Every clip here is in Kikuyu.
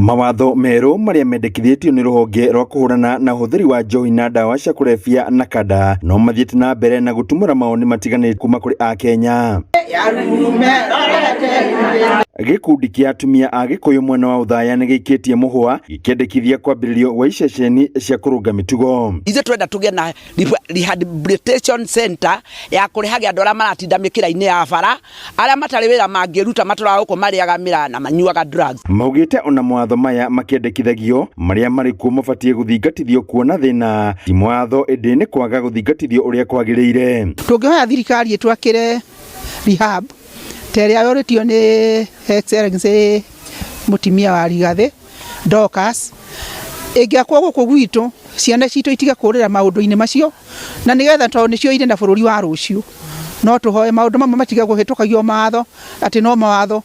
Mawatho merũ marĩa mendekithĩtio nĩ rũhonge rwa kũhũrana na ũhũthĩri wa njohi na ndawa cia kũrebia NACADA no mathiĩte na mbere na gũtumũra mawoni matiganĩte kuma kũrĩ Akenya. Gĩkundi kĩa atumia a Gĩkũyũ mwena wa Othaya nĩ gĩikĩtie mũhũa gĩkĩendekithia kwambĩrĩrio gwa iceceni cia kũrũnga mĩtugo. Ithuĩ twenda tũgĩe na rehabilitation center ya kũrehage andũ arĩa maratinda mĩkĩra-inĩ ya bara, arĩa matarĩ wĩra mangĩruta matũraga gũkũ marĩaga mĩraa na manyuaga drugs. Maugĩte ona mawatho maya makĩendekithagio marĩa marĩ kuo mabatiĩ gũthingatithio kuona thĩna ti mawatho ĩndĩ nĩ kwaga gũthingatithio ũrĩa kwagĩrĩire. Tũngĩhoya thirikari ĩtwakĩre rehab ta ĩrĩa yorĩtio nĩ Excellency mũtimia wa Rigathĩ Dorcas, ĩngĩakwo gũkũ gwitũ ciana citũ itige kũrĩra maũndũ-inĩ macio na nĩgetha tondũ nĩcio irĩ na bũrũri wa rũciũ. No tũhoe maũndũ mamwe matige kũhĩtũkagio mawatho atĩ no mawatho,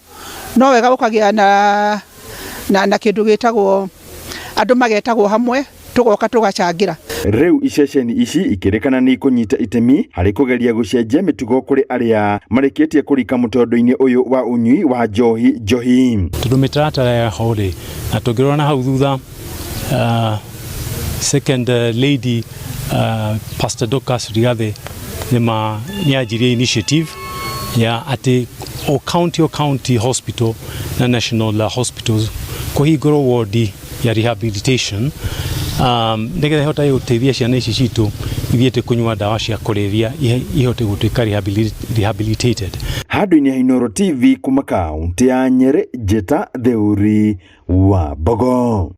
no wega gũkagĩa na, na, na kĩndũ gĩtagwo andũ magetagwo hamwe tũgoka tũgacangĩra. Rĩu iceceni ici ikĩrĩkana nĩ ikũnyita itemi harĩ kũgeria gũcenjia mĩtugo kũrĩ arĩa marĩkĩtie kũrika mũtondo-inĩ ũyũ wa ũnyui wa njohi njohi. Tondũ mĩtaratara ya ho rĩ, na tũngĩrora na hau thutha second lady Pastor Dorcas Rigathi nĩ anjirie initiative ya atĩ o county hospital na national hospitals kũhingũrwo wodi ya rehabilitation nĩgetha ĩhotage gũteithia ciana ici citũ ithiĩte kũnyua ndawa cia kũrebia ihote gũtuĩka rehabilitated. Handũ-inĩ ha Inooro TV kuma kaunti ya Nyeri, Njĩta Theuri wa Mbogo.